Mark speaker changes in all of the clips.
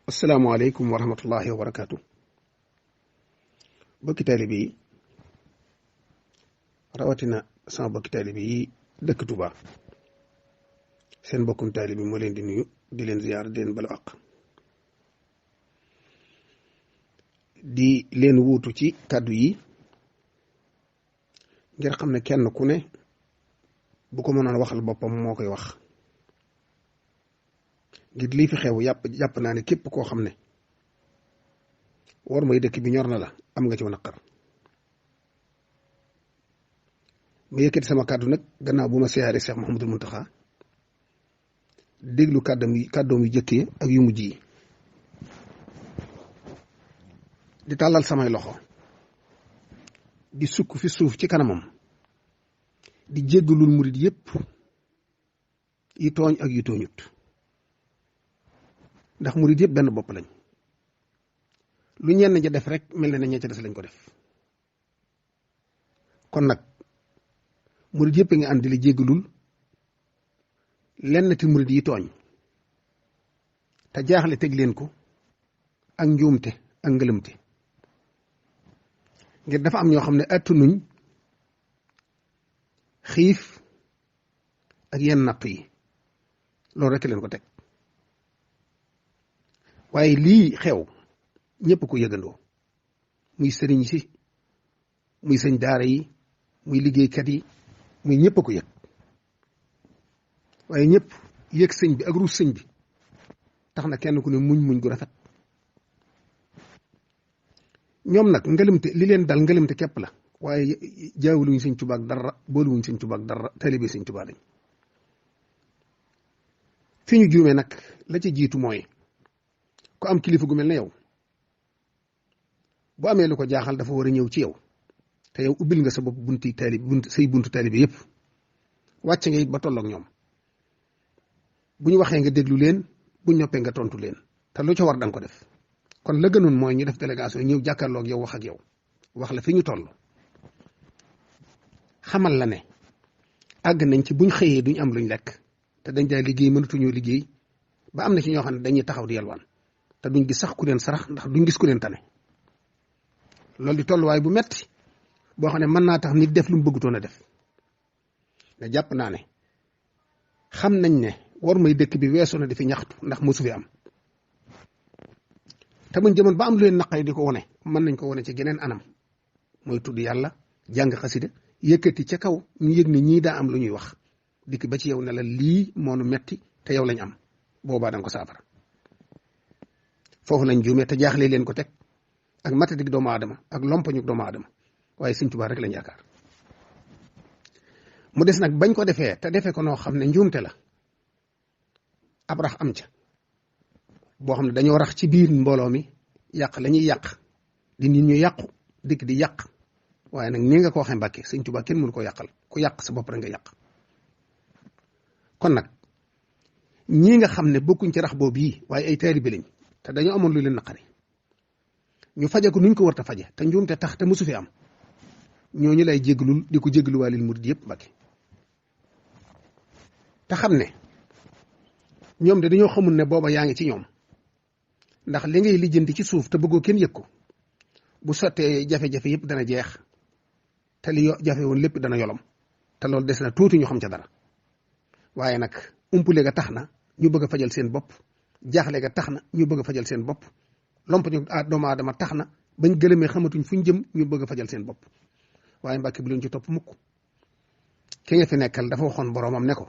Speaker 1: asalaamaaleykum wa rahmatullahi wa barakaatu. bokki taalibe yi rawatina sama bokki taalibe yi dëkk Touba seen bokkum taalibe moo leen di nuyu di leen ziyaar di leen balu àq di leen wuutu ci kàddu yi ngir xam ne kenn ku ne bu ko mënoon waxal boppam moo koy wax ngir lii fi xew jàpp naa ne képp koo xam ne war mooy dëkk bi ñor na la am nga ci naqar ma yëkkati sama kàddu nag gannaaw bu ma siyaare Cheikh Mouhamadul Mountakha déglu kàddoom yu jëkkee ak yu mujj yi di tàllal samay loxo di sukk fi suuf ci kanamam di jéggalul murit yépp yi tooñ ak yi tooñut ndax murit yëpp benn bopp lañ lu ñenn ja def rek mel na ne ña ca des lañ ko def kon nag murit yëpp a ngi ànd di la jéggalul lenn ti murit yi tooñ te jaaxle teg leen ko ak njuumte ak ngëlëmte ngir dafa am ñoo xam ne attanuñ xiif ak yenn natt yi loolu rek leen ko teg waaye lii xew ñëpp ko yëgandoo muy sëriñ si muy sëñ daara yi muy liggéeykat yi muy ñëpp a ko yëg waaye ñëpp yëg sëñ bi ak ruus sëñ bi tax na kenn ku ne muñ gu rafet ñoom nag ngëlëmte li leen dal ngëlëmte képp la waaye jaawuluñ sëñ Tuubaa ak dara booluwuñ sëñ Tuubaa ak dara taalibe sëñ Tuubaa lañ fi ñu juumee nag la ci jiitu mooy ku am kilifa gu mel ne yow bu amee lu ko jaaxal dafa war a ñëw ci yow te yow ubbil nga sa bopp bunti taalib say buntu taalibe yëpp wàcc nga it ba tolloog ñoom bu ñu waxee nga déglu leen bu ñu noppee nga tontu leen te lu ca war danga ko def kon la gënoon mooy ñu def délégation ñëw jàkkaarloog yow wax ak yow wax la fi ñu toll xamal la ne àgg nañ ci buñ xëyee duñ am luñ lekk te dañ daa liggéey mënatuñoo liggéey ba am na ci ñoo xam ne dañuy taxaw di yalwaan te duñ gis sax ku leen sarax ndax duñ gis ku leen tane loolu di tolluwaay bu metti boo xam ne mën naa tax nit def lu mu bëggutoon a def ne jàpp naa ne xam nañ ne war may dëkk bi weesu na di fi ñaxtu ndax mosu fi am te buñ jëmoon ba am lu leen naqari di ko wone mën nañ ko wone ci geneen anam mooy tudd yàlla jàng xasida yëkkati ca kaw ñu yëg ne ñii daa am lu ñuy wax dikk ba ci yow ne la lii moonu metti te yow lañ am boobaa danga ko saafara foofu lañ juumee te jaaxle leen ko teg ak matadik doomu aadama ak lompañu doomu aadama waaye sëñ Tuubaa rek lañ yaakaar mu des nag bañ ko defee te defee ko noo xam ne njuumte la ab rax am ca boo xam ne dañoo rax ci biir mbooloo mi yàq la ñuy yàq di nit ñu yàqu dikk di yàq waaye nag ni nga ko waxee Mbàkke sëñ Tuubaa kenn mënu ko yàqal ku yàq sa bopp rek nga yàq kon nag ñii nga xam ne bokkuñ ci rax boobu yi waaye ay taalibe lañ te dañoo amoon lu leen naqari ñu faje ko nuñ ko war a faje te njuumte tax te mosu fi am ñooñu lay jéglul di ko jégluwaalil murid yëpp Mbàkke te xam ne ñoom de dañoo xamul ne booba yaa ngi ci ñoom ndax li ngay lijjanti ci suuf te bëggoo kenn yëg ko bu sottee jafe-jafe yëpp dana jeex te li jafe woon lépp dana yolom te loolu des na tuuti ñu xam ca dara waaye nag umpule ga tax na ñu bëgg a fajal seen bopp jaaxle ga tax na ñu bëgg a fajal seen bopp lompañu doomu aadama tax na bañ gëlëmee xamatuñ fuñ jëm ñu bëgg a fajal seen bopp waaye Mbàkke bu leen ci topp mukk ki nga fi nekkal dafa waxoon boroomam ne ko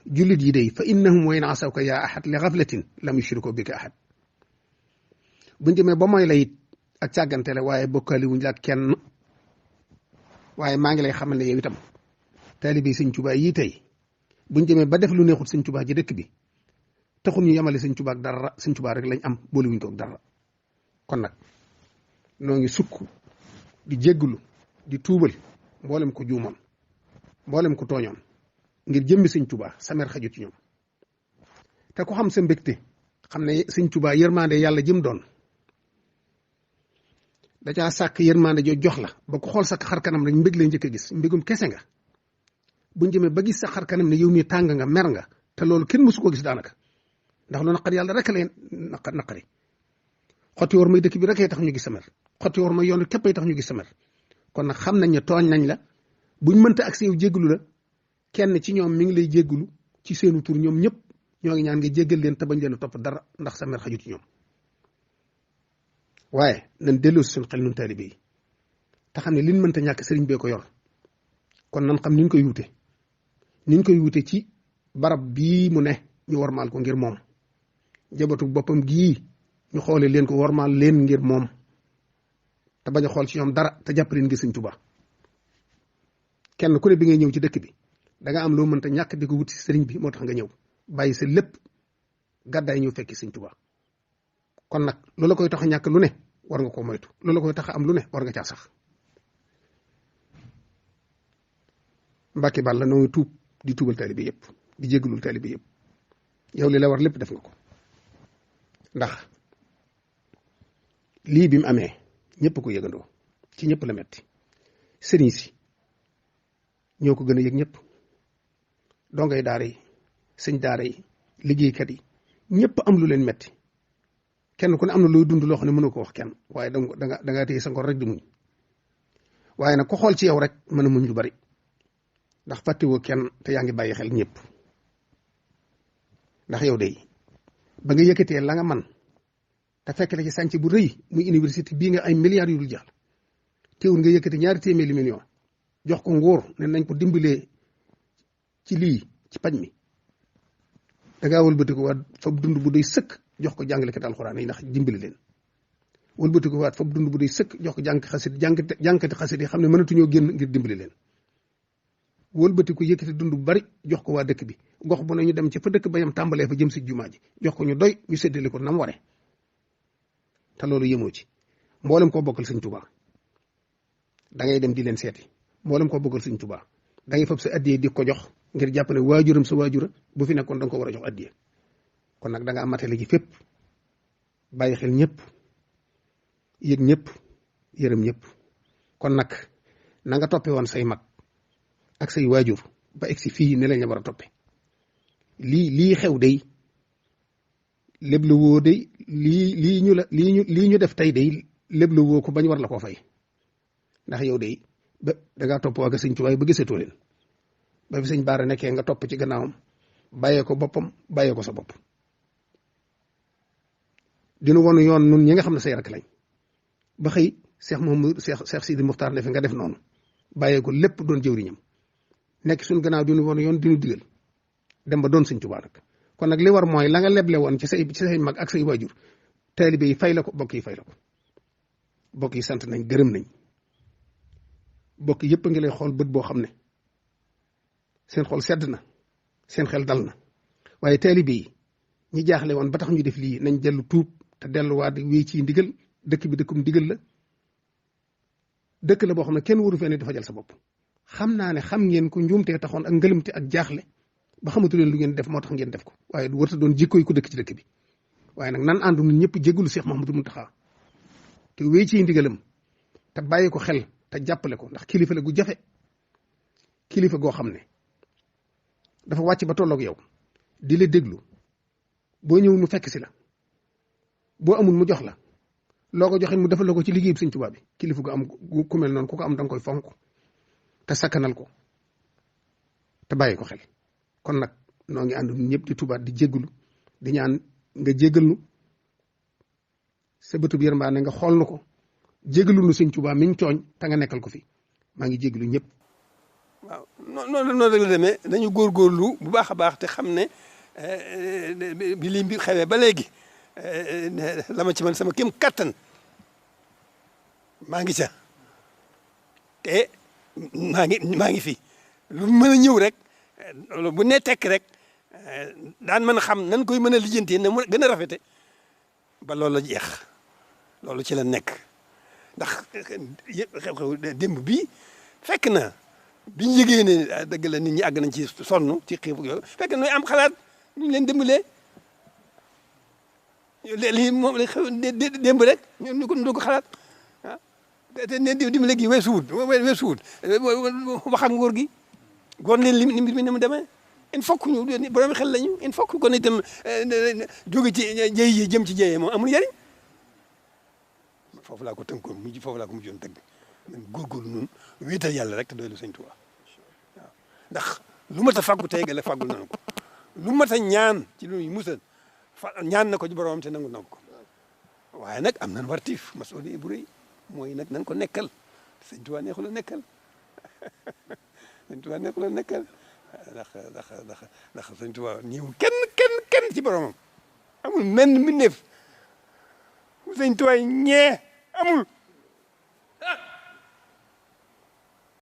Speaker 1: jullit yi day fa innahum wa in asawka yaa ahad li ghaflatin lam yushriku bika ahad buñ jëmee ba mooy la it ak càggante la waaye bokkaali wuñ la ak kenn waaye maa ngi lay xamal ne yow itam taalibe sëñ Tuubaa yii tey buñ jëmee ba def lu neexut sëñ Tuubaa ji dëkk bi taxul ñu yemale sëñ Tuubaa ak dara sëñ Tuubaa rek lañ am boole wuñ ko ak dara kon nag noo ngi sukk di jéggulu di tuubal mboolem ko juumoon mboolem ko tooñoon ngir jëmmi sëñ Tuubaa samer xajut ci ñoom te ku xam sa mbégte xam ne sëñ Tuubaa yërmande yàlla jëm doon da caa sàkk yërmande jo jox la ba ku xool sa xar kanam rek mbég lay njëkk a gis mbégum kese nga buñ jëmee ba gis sa xar kanam ne yow mii tàng nga mer nga te loolu kenn mësu koo gis daanaka ndax lu naqari yàlla rek leen naqari xotti war may dëkk bi rek tax ñu gis sa mer xotti war may yoon képp tax ñu gis sa mer kon nag xam nañ ne tooñ nañ la buñ mënta ak yow jéggalu la kenn ci ñoom mi ngi lay jéggalu ci seenu tur ñoom ñëpp ñoo ngi ñaan nga jéggal leen te bañ leen a topp dara ndax sa mer xajut ci ñoom waaye nañ delloo si suñu xel nun taalibe yi te xam ne liñ mënta ñàkk sëriñ bee ko yor kon nan xam niñ koy wute ci barab bii mu ne ñu warmaal ko ngir moom jabatu boppam gii ñu xoole leen ko warmaal leen ngir moom te bañ a xool ci ñoom dara te jàpp leen ngir Sëriñ Tuubaa kenn ku ne bi ngay ñëw ci dëkk bi da nga am loo mënta ñàkk di ko wuti sëriñ bi moo tax nga ñëw bàyyi sa lépp gàddaay ñëw fekki Sëriñ Tuubaa kon nag loola koy tax a ñàkk lu ne war nga ko moytu loola koy tax a am lu ne war nga caa sax Mbàkke Bàlla noo ngi tuub di tuubal taalibe yëpp di jéggalul taalibe yëpp yow li la war lépp def nga ko ndax lii bi mu amee ñëpp ko yëgandoo ci ñëpp la metti sëriñ si ñoo ko gën a yëg ñëpp dongay daara yi sëñ daara yi liggéeykat yi ñëpp am lu leen metti kenn ku ne am na looy dund loo xam ne mënu ko wax kenn waaye da nga téye sa ngor rek di muñ waaye nag ko xool ci yow rek mën a muñ lu bari ndax fàttewoo kenn te yaa ngi bàyyi xel ñëpp ndax yow de ba nga yëkkatee la nga man te fekk la ci sànc bu rëy muy université bii nga ay milliards yu dul jeex teewul nga yëkkati 200 millions jox ko nguur ne nañ ko dimbalee ci lii ci paj mi da ngaa wëlbatiku waat fab dund bu doy sëkk jox ko jàngalekat alxuraan yi ndax dimbali leen wëlbatiku waat fab dund bu doy sëkk jox ko jàngkati xasit yi xam ne mënatuñoo génn ngir dimbali leen wëlbatiku yëkkati dund bu bari jox ko waa dëkk bi gox bu ne ñu dem ci fa dëkk ba yam tàmbalee fa jëm si jumaa ji jox ko ñu doy ñu séddale ko nam ware te loolu yemoo ci mboolem koo bokkal Sëñ Tuubaa da ngay dem di leen seeti mboolem koo bokkal Sëñ Tuubaa da ngay fab sa addiye di ko jox ngir jàpp ne waajuram sa waajura bu fi nekkoon da nga ko war a jox addiye kon nag da nga amatale ji fépp bàyyi xel ñëpp yëg ñëpp yërëm ñëpp kon nag na nga toppe woon say mag ak say waajur ba egsi fii ne lañ la war a toppe lii xew day léb la woo day lii ñu def tey day léb la woo ko bañ war la koo fay ndax yow day ba dangaa topp waa Sëñ Tuubaa ba gisatoo leen ba fi Sëñ Baara nekkee nga topp ci gannaawam bàyyee ko boppam bàyyee ko sa bopp dinu wonu yoon nun ñi nga xam ne say rakk lañ ba xëy Cheikh Sidi Muxtaar ne fi nga def noonu bàyyee ko lépp doon jëwriñam nekk suñ gannaaw dinu wonu yoon dinu digal dem ba doon Sëñ Tuubaa nag kon nag li war mooy la nga leble woon ci say mag ak say waajur taalibe yi fay la ko bokk yi fay la ko bokk yi sant nañ gërëm nañ bokk yëpp a ngi lay xool bët boo xam ne seen xol sedd na seen xel dal na waaye taalibe yi ñi jaaxle woon ba tax ñu def lii nañ dellu tuub te delluwaat wéy ci ndigal dëkk bi dëkkum ndigal la dëkk la boo xam ne kenn waru fee ne dafa jël sa bopp xam naa ne xam ngeen ko njuumtee taxoon ak ngëlëmte ak jaaxle ba xamatu leen lu ngeen def moo tax ngeen def ko waaye du warta doon jikko yi ko dëkk ci dëkk bi waaye nag nan àndu ñun ñëpp jéggulu Cheikh Mouhamadou Mountakha te wéy ci ndigalam te bàyyi ko xel te jàppale ko ndax kilifa la gu jafe kilifa goo xam ne dafa wàcc ba tolloog yow di la déglu boo ñëw mu fekk si la boo amul mu jox la loo ko joxe mu defal la ko ci liggéey bi Sëñ Tuubaa bi kilifa gu am ku mel noonu ku ko am da nga koy fonk te sakkanal ko te bàyyi ko xel kon nag noo ngi ànd ñëpp di tubaat di jégglu di ñaan nga jéggal nu sa bëtub yërmande nga xool nu ko jéggalu nu Sëñ Tuubaa mi ñu tooñ te nga nekkal ko fi maa ngi jégglu ñëpp.
Speaker 2: waaw noonu rek la demee dañu góorgóorlu bu baax a baax te xam ne bi lii mbir xewee ba léegi la ma ci man sama kéem kattan maa ngi ca te maa ngi fi lu mën a ñëw rek bu ne tekk rek daan mën a xam nan koy mën a lijjantee na mu gën a rafete ba loolu la jeex loolu ci la nekk ndax xew-xew démb bii fekk na biñ yëgee ne dëgg la nit ñi àgg nañ ci sonn ci xiif yooyu fekk na am xalaat ñu leen dimbalee lii moom la xew démb rek ñu ko xalaat ah te ne dimbale gi weesuwut wax ak nguur gi goon leen li mbir mi ni mu demee il faut que ñu borom xel lañu il faut que kon itam jóge ci jëy yi jëm ci jëyee moom amul njariñ foofu laa ko tënkoon foofu laa ko mujjoon tënk man góorgóorlu noonu wéetal yàlla rek te doylu Sëñ Tuubaa waaw ndax lu mat a fàggu tey la fàggul nañu ko lu mat a ñaan ci lu ñuy musal ñaan na ko ci boromam te nangu na ko waaye nag am nañ wartiif masuuliya bu rëy mooy nag nañ ko nekkal Sëñ Tuubaa neexul a nekkal Sëñ Tuubaa neexul a nekkal ndax Sëñ Tuubaa ñëwul kenn ci boromam amul menn mbindeef Sëñ Tuubaa ñee amul